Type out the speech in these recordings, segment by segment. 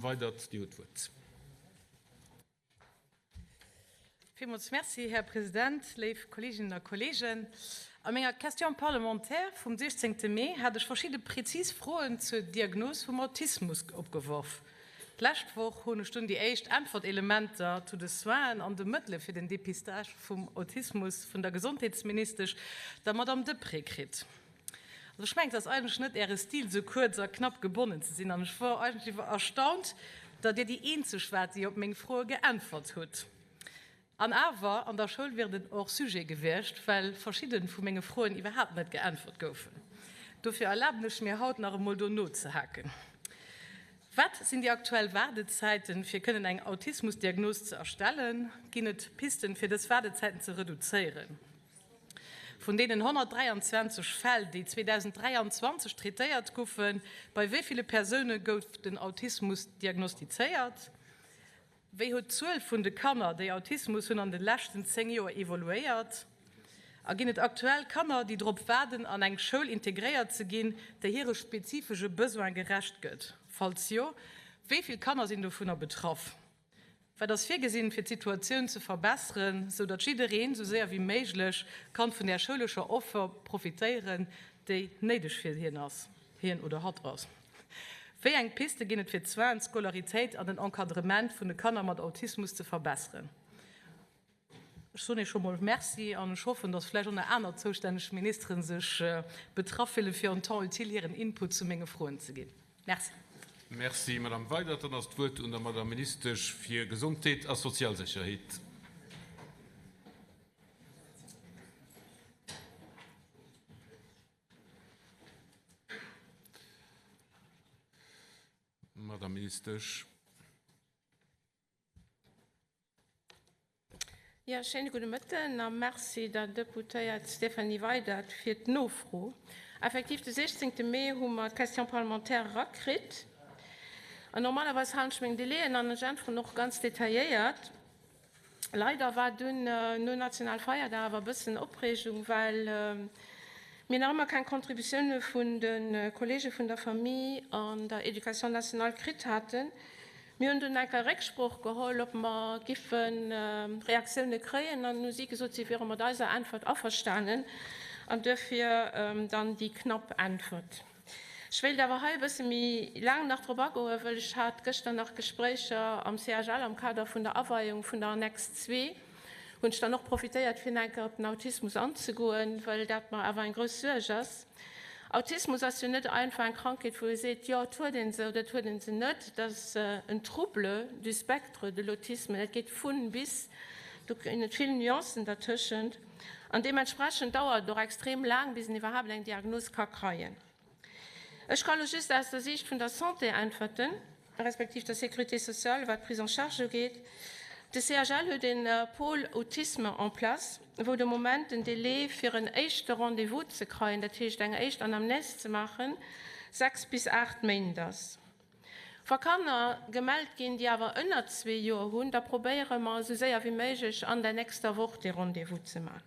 Weydert, Dir hutt d'Wuert. Villmools Merci, Här President, léif Kolleeginnen a Kolleegen. A menger Question parlementaire vum 16. Mee hat ech verschidde prezis Froen zur Diagnos vum Autismus opgeworf. D'lescht Woch hunn ech dunn déi éischt Äntwertelementer zu de Soinen an de Mëttele fir den Dépistage vum Autismus vun der Gesondheetsministesch, der Madamm Deprez, kritt. Also ech mengen, et ass eigentlech net Äre Stil, esou kuerz a knapp gebonnen ze sinn. An ech wor eigentlech erstaunt, datt Dir déi eenzeg waart, déi op meng Froe geäntwert hutt. An awer, an der Schoul wier et en Hors-sujet gewiescht, well verschidde vu menge Froen iwwerhaapt net geäntwert goufen. Dofir erlaben ech mir haut nach emol do nozehaken. Wat sinn déi aktuell Waardezäiten, fir kënnen eng Autismusdiagnos ze erstellen? Ginn et Pisten, fir dës Waardezäiten ze reduzéieren? Vun deenen 123 Fäll, déi 2023 traitéiert goufen, bei wéi ville Persoune gouf den Autismus diagnostizéiert? Wéi huet d'Zuel vun de Kanner, déi Autismus hunn, an de leschten 10 Joer evoluéiert? A ginn et aktuell Kanner, déi drop waarden, an eng Schoul integréiert ze ginn, déi hire spezifesche Besoin gerecht gëtt? Falls jo, wéi vill Kanner sinn dovunner betraff? Wat ass virgesinn, fir d'Situatioun ze verbesseren, sou datt jiddereen sou séier wéi méiglech kann vun där schoulescher Offer profitéieren, déi néideg fir hien ass, hien oder hatt ass? Wéi eng Piste ginn et fir d'Soinen, d'Scolaritéit an den Encadrement vun de Kanner mat Autismus ze verbesseren? Ech soen Iech scho mol Merci an ech hoffen, datt vläicht och nach aner zoustänneg Ministere sech betraff fillen, fir en temps utile hiren Input zu menge Froen ze ginn. Merci. Merci, Madame Weydert. Dann ass d'Wuert un der Madame Ministesch fir Gesondheet a sozial Sécherheet. Madame Ministesch. Jo, schéine gudde Mëtten a Merci der Deputéiert Stéphanie Weydert fir d'Nofro. Effektiv, de 16. Mee hu mer d'Question parlementaire erakritt. An normalerweis halen ech meng Délaiën an ech äntweren och ganz detailléiert. Leider war dunn no Nationalfeierdag awer e bëssen Opreegung, well mir nach ëmmer keng Contributioune vun de Kollege vun der Famille an der Éducation nationale kritt haten. Mir hunn dunn eng Kéier Récksprooch geholl, ob mer giffe Reaktioune kréien, an hu si gesot, si wiere mat eiser Äntwert averstanen an duerfir dann déi knapp Äntwert. Ech wéilt awer hei e bësse méi laang nach drop agoen, wëll ech hat gëschter nach Gespréicher am CHL am Kader vun der Aweiung vun der Annexe zwee, hunn ech dann och profitéiert, fir nach eng Kéier op den Autismus anzegoen, wëll dat mer awer eng grouss Suerg ass. Autismus ass jo net einfach eng Krankheet, wou ee seet, jo, et huet ee se oder et huet ee se net. Et ass en Trouble du spectre de l'autisme, dat geet vun bis, do ginn et vill Nuancen dertëschent. An deementsprechend dauert et och extrem laang, bis een iwwerhaapt eng Diagnos ka kreien. Ech ka lo just aus der Siicht vun der Santé äntwerten, respektiv der Sécurité sociale, wat d'Prise en charge ugeet. De CHL huet e Pôle autisme en place, wou de Moment den Délai fir en éischte Rendez-vous ze kreien, dat heescht eng éischt Anamnèse ze maachen, 6 bis 8 Méint ass. Wa Kanner gemellt ginn, déi awer ënner zwee Joer hunn, da probéiere mer esou séier wéi méiglech an der nächster Woch dee Rendez-vous ze man.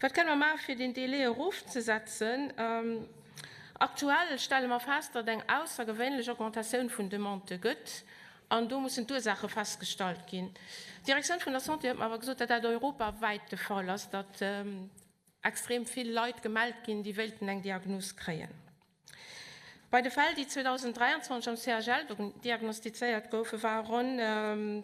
Wat kënne mer maachen, fir deen Délai erofzesetzen? Aktuell stelle mer fest, datt eng aussergewéinlech Augmentatioun vun Demandë gëtt an do mussen d'Ursaache festgestallt ginn. D'Direktioun vun der Santé huet mer awer gesot, datt dat europawäit de Fall ass, datt extrem vill Leit gemellt ginn, déi wéilten eng Diagnos kréien. Bei de Fäll, déi 2023 am CHL diagnostizéiert goufen, war ronn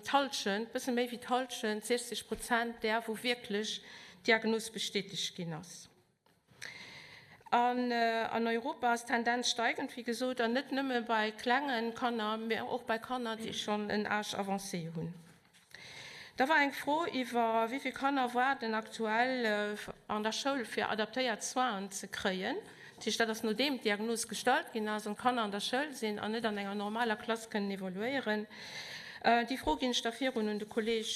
d'Hallschent, bësse méi wéi d'Hallschent, 60 Prozent, där, wou wierklech d'Diagnos bestätegt ginn ass. An an Europa ass d'Tendenz steigend, wéi gesot, an net nëmme bei klenge Kanner, mä och bei Kanner, déi schonn en Âge avancé hunn. Da war eng Fro iwwer wéi vill Kanner waarden aktuell an der Schoul fir adaptéiert Soinen ze kréien. Dat heescht, dat ass nodeem d'Diagnos gestallt ginn ass an d'Kanner an der Schoul sinn an net an enger normaler Klass kënnen evoluéieren. Déi Fro ginn ech da virun un de Kolleeg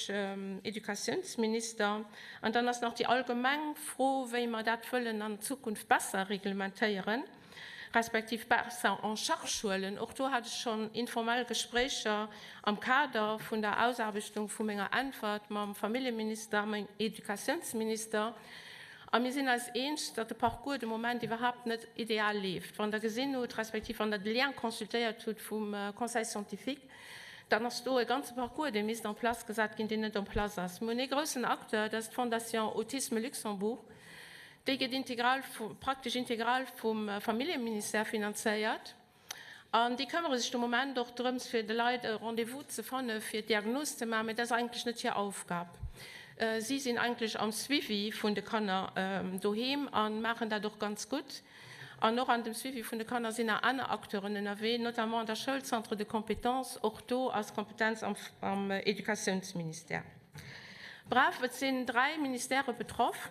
Educatiounsminister. An dann ass nach déi allgemeng Fro, wéi mer dat wëllen an Zukunft besser reglementéieren. respektiv besser en charge huelen. Och do hat ech schonn informell Gespréicher am Kader vun der Ausaarbechtung vu menger Äntwert mam Familljeminister a mam Educatiounsminister. A mir sinn eis eens, datt de Parcours de Moment iwwerhaapt net ideal leeft. Wann Der gesinn hutt, respektiv wann Der de Lien consultéiert hutt vum Conseil scientifique, dann ass do e ganze Parcours, dee misst en place gesat ginn, deen net en place ass. Mir hunn ee groussen Acteur, dat ass d'Fondation Autisme Luxembourg. Déi gëtt integral, praktesch integral vum Familljeministère finanzéiert. An déi këmmere sech de Moment och drëms, fir de Leit e Rendez-vous ze fanne fir d'Diagnos ze maachen, mä dat ass eigentlech net hir Aufgab. Si sinn eigentlech am Suivi vun de Kanner doheem a maachen dat och ganz gutt. An och an dem Suivi vun de Kanner sinn nach aner Acteuren ënnerwee, notamment an der Schoul, Centre de compétences, och do ass d'Kompetenz am Educatiounsministère. Bref, et sinn 3 Ministèrë betroff.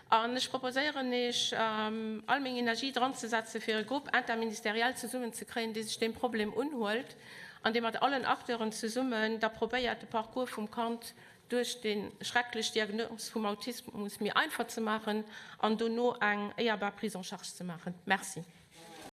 An ech proposéieren Iech, all meng Energie dranzesetzen, fir e Groupe interministériel zesummenzekréien, dee sech deem Problem unhuelt an dee mat allen Acteuren zesummen da probéiert, de Parcours vum Kand duerch déi schrecklech Diagnos vum Autismus méi einfach ze maachen an dono eng éierbar Prise en charge ze maachen. Merci.